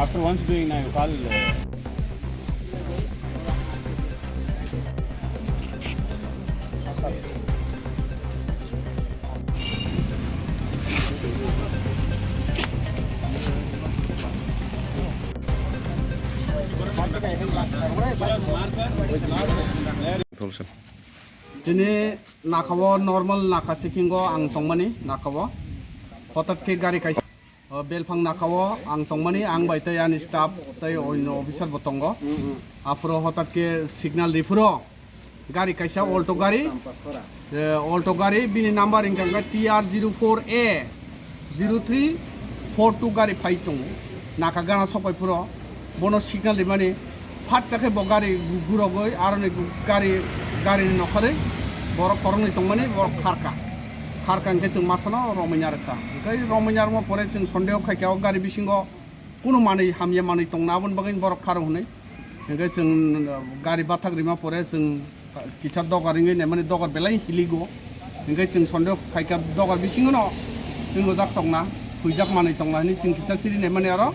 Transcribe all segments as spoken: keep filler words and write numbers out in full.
After once doing now, you call, uh, Tini nakao normal naka sikingo ang tongmani nakao. Hotat khe gari kaisa, o, belphang nakao ang tongmani, ang bai tei ani staff tei onno officer bo tongo. Aphuru hotat khe signal riphuru gari kaisa Alto gari, eh, Alto gari, bini number wngkha khe T R zero four A zero three four two gari phai tongo. Naka gana sokpai phuru bono signal rimani, phatsa khe bo gari gu-, gurogwi aroni gu-, gari, garini nokharwi borok khoroknwi tongmani borok kharkha. Kharkha hwnkhe chwng masano romwi narwkha. Hwnkhe romwi narwkma pore chwng sondeho khaikha o gari bisingo kunu manwi hamya manwi tongna aboni bagwi borok kharo hwnwi. Hwnkhe chwng, uh, gari bathak rima pore chwng kisa dogar wngwi naimani dogar belai hiligo. Hwnkhe chwng sondeho khaikha dogar bisingono twi mojak tongna, huijak manwi tongna hwnwi chwng kisa siri naimani aro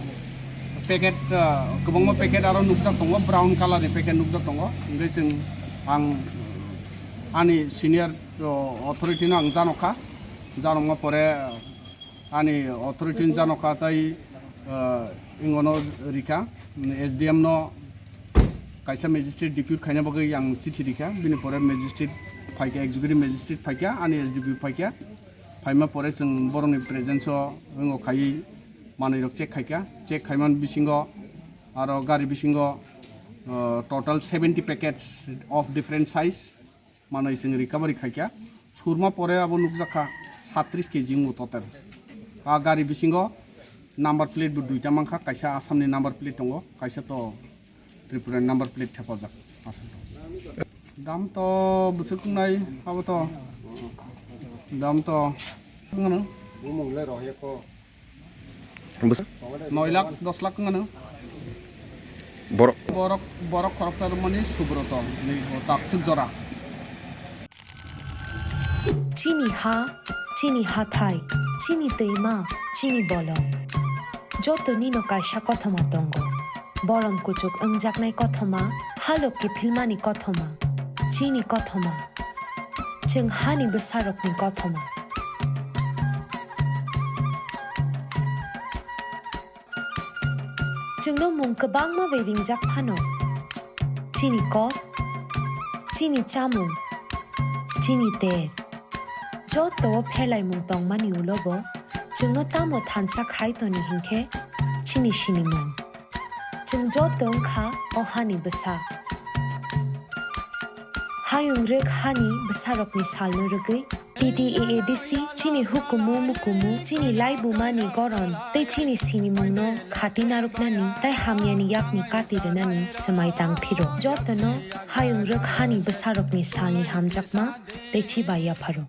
packet, uh, kwbangma packet aro nukjak tongo, brown colour ni packet nukjak tongo. Hwnkhe chwng ang ani senior, uh, authority no ang janokha, janokma pore, uh, Ani authority ni janokha tei, ah, ingono rikha, S D M no kaisa magistrate depute khaina bagwi ang chithi rikha, bini pore magistrate phaikha, executive magistrate phaikha, ani S D P O phaikha, phaima pore chwng borokni presence o wngo khaiwi manwi rok check khaikha, check khaiman bisingo aro gari bisingo, ah, total seventy packets of different size, manwi chwng recovery khaikha. Surma pore abo nukjakha satris K G wngo total. A gari bisingo number plate bo duita mankha, kaisa Assam ni number plate tongo, kaisa to Tripura ni number plate thepajak. Aswk. Dam to bwswk wngnai abo to. Dam to wngo. Bumung le rohya ko. Bwsa? Noi lakh, dos lakh wngmano. Borok? Borok, borok khoroksa rwmani Subroto, neibo takswk jora. Chini ha, chini hathai, chini twima, chini bolong. Joto nino kaisa kothoma tongo. Bolong kuchuk wngjaknai kothoma, halok kiphilmani kothoma, chini kothoma. Chwng hani bwsarokni kothoma. Chwngno mung kwbangma bai ringjak phano. Chini kok, chini chamung, chini ter. Joto o pherlaimung tongmani ulo bo chwngno tamo thansa khai toni hinkhe chini sinimung. Chwng joto wngkha o hani bwsa. Hayung rwk hani bwsarokni salno rwgwi T T A A D C chini hukumu mukumu, chini laibumani goron tei chini sinimungno khati narwknani tei hamyani yakni kati rwnani swmai tang phiro. Jotono hayung rwk hani bwsarokni salni hamjakma tei chibai yapharo.